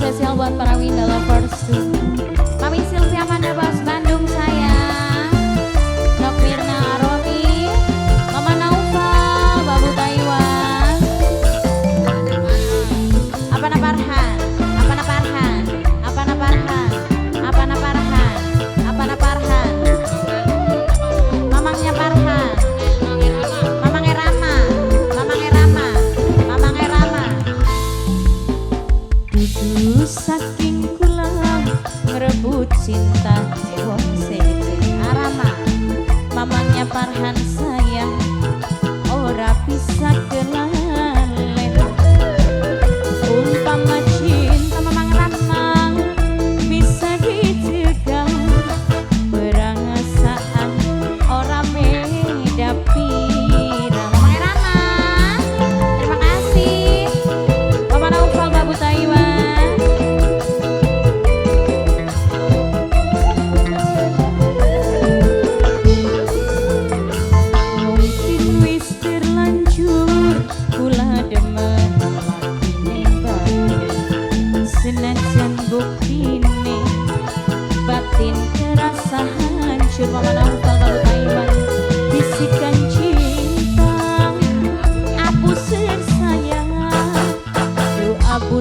Spesial buat para Winda Lovers tuh. Mami Sylvia Amanda Bas Bandung sayang. Nok Mirna Aromi, Mama Naufal, Babu Taiwan. Apa Parhan? Apa Parhan? Apa Parhan? Apa Parhan? Apa Parhan? Mamangnya Parhan. Mamang Erama, Mamang Erama, Mamang Erama. Dudu saking kula ngerebut cinta wong sejen Arama. Mamangnya Parhan sayang, ora bisa kelalen. Umpama cinta Mamang Rama bisa dicegah, perasaan ora beda pira. Mamang Rama, terima kasih. Mama Naufal, Babu Taiwan. Mungkin wis terlanjur kula demen lakine batin, senajan buktine batin terasa hancur. Mama Naufal, Babu Taiwan. Bisikan cinta aku sayang, Duh aku.